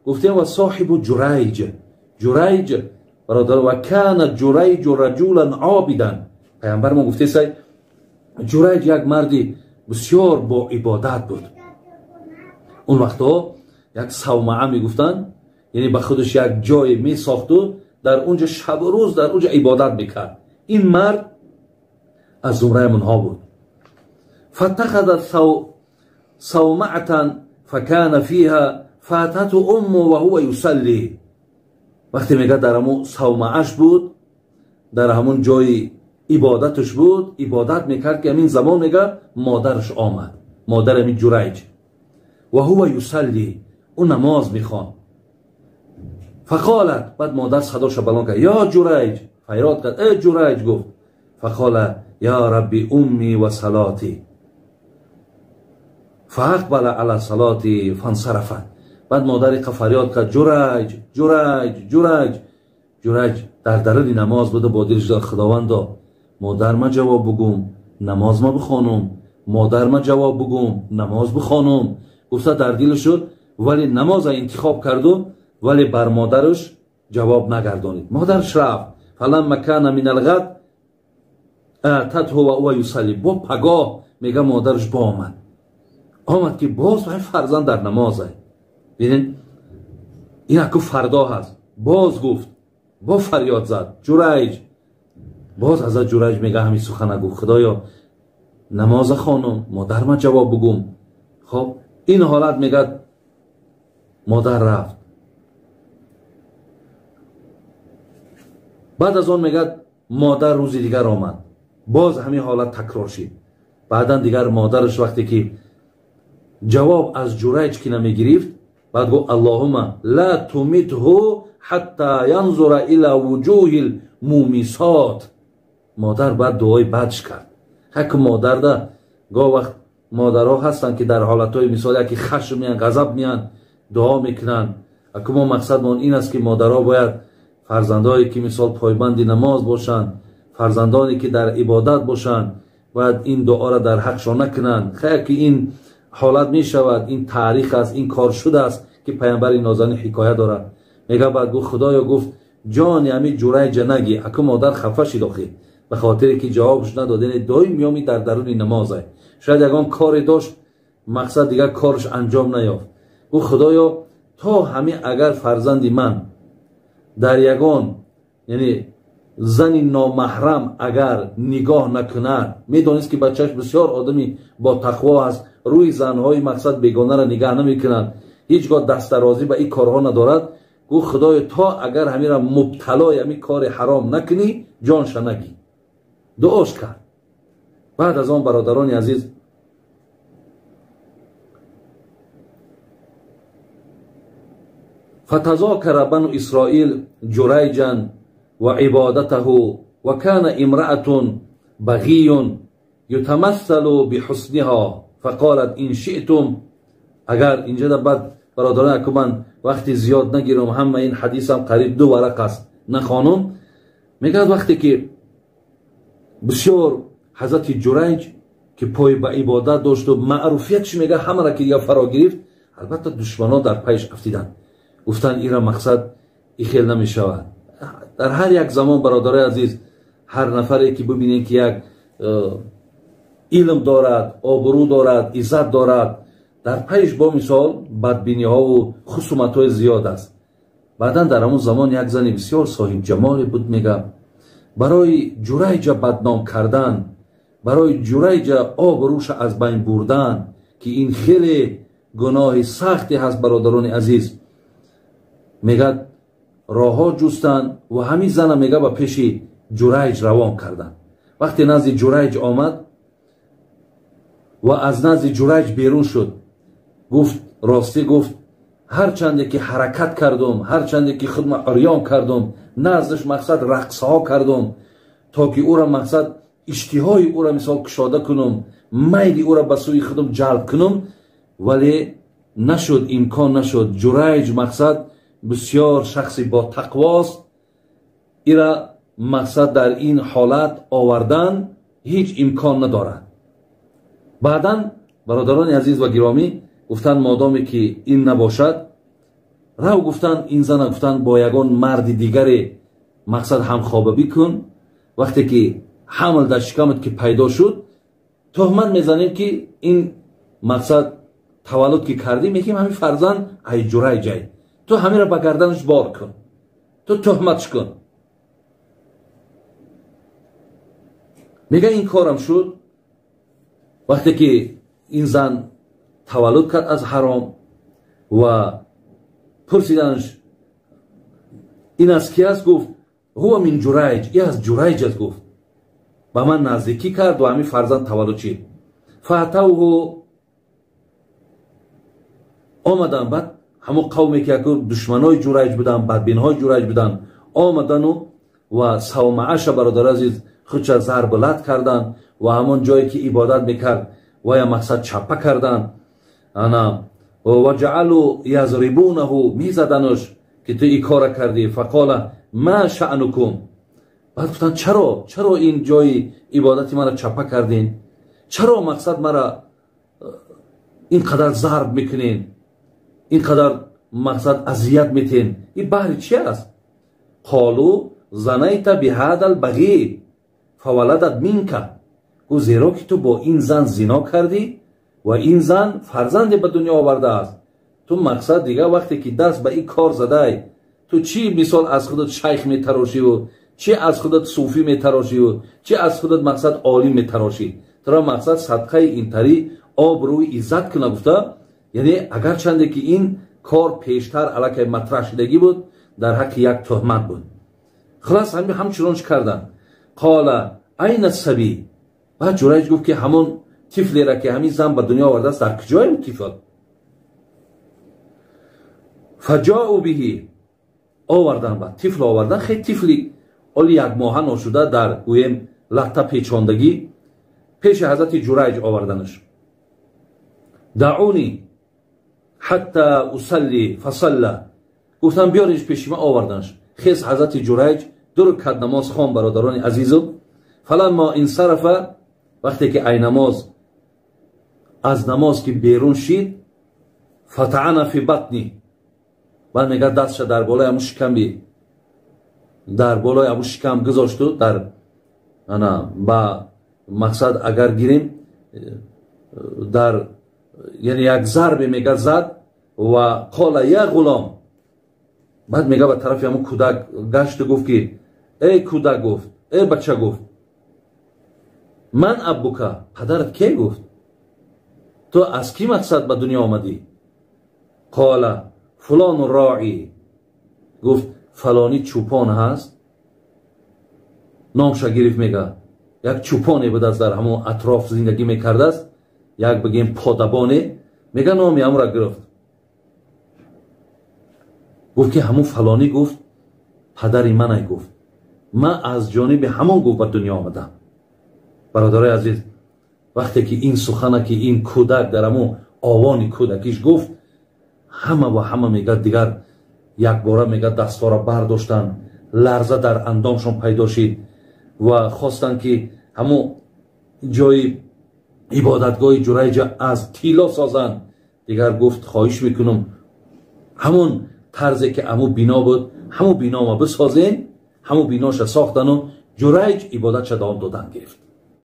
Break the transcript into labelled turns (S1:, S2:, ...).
S1: Гуфтем ва соҳибу Ҷурайҷ. Ҷурайҷ бародар, ва кана Ҷурайҷу раҷулан обидан. Пайғамбар мо гуфтесай Ҷурайҷ як марди бисёр бо ибодат буд. Он вақтҳо як савмаа мегуфтанд, яъне ба худаш як ҷое месохту дар унҷа шабу рӯз дар унҷа ибодат мекард. Ин мард аз зумраи онҳо буд. فاتخذ صومعة فكان فيها فاتته أمه وهو يصلي. وقتی میگه در همون صومعش بود، در همون جای عبادتش بود، عبادت میکرد که همین زمان میگه مادرش آمد، مادر همین جریج. و هو یصلی، او نماز میخوان. فقالت، بعد مادر صداش بلند کرد، یا جریج، فریاد کرد، ای جریج، گفت. فقال یا ربی امی و صلاتی. فاقبل علی صلاتی فانصرفت. بعد مادر فریاد کرد جریج جریج جریج. جریج در درون نماز بوده، با دلش داد خداوندا مادر ما جواب بگم نماز ما بخوانم، مادر ما جواب بگم نماز بخوانم. گفته در دلش شد، ولی نماز انتخاب کرد ولی بر مادرش جواب نگردانید. مادرش رفت. فلما کان من الغد اتته و هو یصلی. با پگاه میگه مادرش با آمد، آمد که باز فرزند در نمازه. ببینید این اکو فردا هست. باز گفت، با فریاد زد جریج. باز حضرت جریج میگه همین سخن گفت، خدایا نماز خانم مادر ما جواب بگم. خب این حالت میگه مادر رفت. بعد از آن میگه مادر روزی دیگر آمد، باز همین حالت تکرار شد. بعدا دیگر مادرش وقتی که جواب از جریج که نمیگرفت، بعد گفت اللهم لا تمته حتی ینظر الى وجوه المومسات. مادر بعد دعای بدش کرد. حک مادر ده گاه وقت مادرها هستن که در حالتهای مثال یکی خشم میان، غضب میان، دعا میکنن. اکو ما مقصدمان این است که مادرها باید فرزندهایی که مثال پایبند نماز باشند، فرزندانی که در عبادت باشند، باید این دعا را در حقشان نکنند. خیر که این حالت می شود، این تاریخ است، این کار شده است که پیامبر نازنین حکایت دارد. میگه بعد گفت خدایا، گفت جان همی جریج نگی. اکو مادر خفه شد آخه، به خاطر که جوابش نداد. دایم میامی در درون نمازه، شاید یگان کاری داشت، مقصد دیگر کارش انجام نیافت. گفت خدایا تا همه اگر فرزندی من در یگان یعنی زن نامحرم اگر نگاه نکند، میدانست که بچهش بسیار آدمی با تقوا است، روی زنهای مقصد بیگانه را نگاه نمیکنند، هیچگاه دست درازی به این کارها ندارد. گفت خدای تا اگر همین را مبتلای همین کار حرام نکنی جانش نگی. دعاش کرد. بعد از آن برادران عزیز فتذاکر بنو اسرائیل جریجا و عبادته و کان امرأة بغی یتمثل بحسنها فقالت ان شئتم. اگر اینجا بعد برادران اکو من وقتی زیاد نگیرم، همه این حدیث هم قریب 2 ورق است نخوانم. میگه وقتی که بسیار حضرت جریج که پای به عبادت داشت و معروفیتش میگه همه را که دیگه فرا گرفت، البته دشمنان در پیش افتیدن، گفتن این را مقصد ای خیل نمیشود. در هر یک زمان برادرای عزیز، هر نفری که ببینین که یک علم دارد، آبرو دارد، عزت دارد، در پیش با مثال بدبینی ها و خصومت های زیاد است. بعدا در همون زمان یک زن بسیار صاحب جمال بود، میگه برای جریج بدنام کردن، برای جریج آبروش از بین بردن که این خیلی گناه سختی هست برادران عزیز، میگه راهها جستن و همین زن میگه به پیش جریج روان کردن. وقتی نزد جریج آمد و از نزد جریج بیرون شد، گفت راستی، گفت هرچند که حرکت کردم، هرچند که خودم عریان کردم، نزدش مقصد رقص ها کردم تا که او را مقصد اشتهای او را مثال کشاده کنم، میل او را به سوی خودم جلب کنم، ولی نشد، امکان نشد. جریج مقصد بسیار شخصی با تقواست، ایرا مقصد در این حالت آوردن هیچ امکان ندارد. بعدا برادران عزیز و گرامی گفتن مادامی که این نباشد، Рав гуфтан, ин зана гуфтан бо ягон марди дигаре мақсад ҳамхоба бикун, вақте ки ҳамл дар шикамат ки пайдо шуд, туҳмат мезанем ки ин мақсад таваллуд ки кардӣ, мегӯем ҳамин фарзанд ай Ҷурайҷай, ту ҳаминро ба гарданаш бор кун, ту туҳматш кун. Мега ин корам шуд. Вақте ки ин зан таваллуд кард аз ҳаром ва пурсиданаш ин аз ки аст, гуфт ҳува мин Ҷурайҷ, и аз Ҷурайҷ аст. Гуфт ба ман наздикӣ кард ва ҳамин фарзанд таваллуд шид. Фаатавҳу, омадан баъд ҳамон қавме ки яку душманои Ҷурайҷ буданд, бадбинҳои Ҷурайҷ буданд, омадану ва савмааша бародари азиз худша зарбу лат карданд ва ҳамон ҷое ки ибодат мекард вая мақсад чаппа карданд. Ана ва ҷаалу язрибунаҳу, мезаданаш ки ту ин кора кардӣ. Фақола ма шаънукум, баъд гуфтанд чаро ин ҷои ибодати мара чаппа кардин, чаро мақсад мара ин қадар зарб мекунен, ин қадар мақсад азият метен, ин баҳри чи аст? Қолу занайта биҳада лбағӣ фаваладат минка, гуфт зеро ки ту бо ин зан зино кардӣ ва ин зан фарзанде ба дунё овардааст. Ту мақсад дигар вақте ки даст ба ин кор задай, ту чӣ мисол аз худат шайх метарошиву, чӣ аз худат суфӣ метарошиву, чӣ аз худат мақсад олим метарошӣ, туро мақсад садқаи интарӣ обрӯи иззат куна гуфта. Яъне агарчанде ки ин кор пештар аллакай матраҳ шудагӣ буд, дар ҳаққи як туҳмат буд. Хулас ҳамчунон чӣ карданд? Қола айна сабӣ, баъд Ҷурайҷ гуфт ки ҳамон тифлера ки ҳамин зан ба дунё овардааст дар куҷое ӯ тифл? Фаҷоу биҳи, овардан, баъд тифл овардан. Хеле тифли оли якмоҳа ношуда дар гӯем латта печондагӣ пеши ҳазрати Ҷурайҷ оварданаш. Даъуни ҳатта усалли фасалла, гуфтан биёринш пеши ман, оварданаш. Хез ҳазрати Ҷурайҷ ду рукат намоз хон бародарони азизу. Фаламма инсарафа, вақте ки ай намоз аз намоз ки берун шид, фатаана фи батни, баъд мега дастша дар болои ҳамун шикамби дар болои ҳамун шикам гузошту дар ана ба мақсад агар гирем дар яъне як зарбе мега зад ва қола я ғулом, баъд мега ба тарафи ҳамун кӯдак гашту гуфт ки эй кӯдак, гуфт эй бача, гуфт ман аббука, падарат ке? Гуфт ту аз кӣ мақсад ба дунё омадӣ? Қола фулону роӣ, гуфт фалонӣ чӯпон ҳаст, номша гирифт. Мега як чӯпоне будааст дар ҳамон атроф зиндагӣ мекардааст, як бигем подабоне, мега номи ҳамонро гирифт. Гуфт ки ҳамон фалонӣ, гуфт падари манай, гуфт ман аз ҷониби ҳамон, гуфт ба дунё омадам. Бародарои азиз, вақте ки ин сухана ки ин кӯдак дар ҳамон овони кӯдакиш гуфт, ҳама ва ҳама мега дигар якбора мега дастҳоро бардоштанд, ларза дар андомшон пайдо шид ва хостанд ки ҳамон ҷои ибодатгоҳи Ҷурайҷа аз тилло созанд. Дигар гуфт хоҳиш мекунам ҳамон тарзе ки ҳамун бино буд, ҳамун бинома бисозен. Ҳамун биноша сохтану Ҷурайҷ ибодатша давом додан гирифт.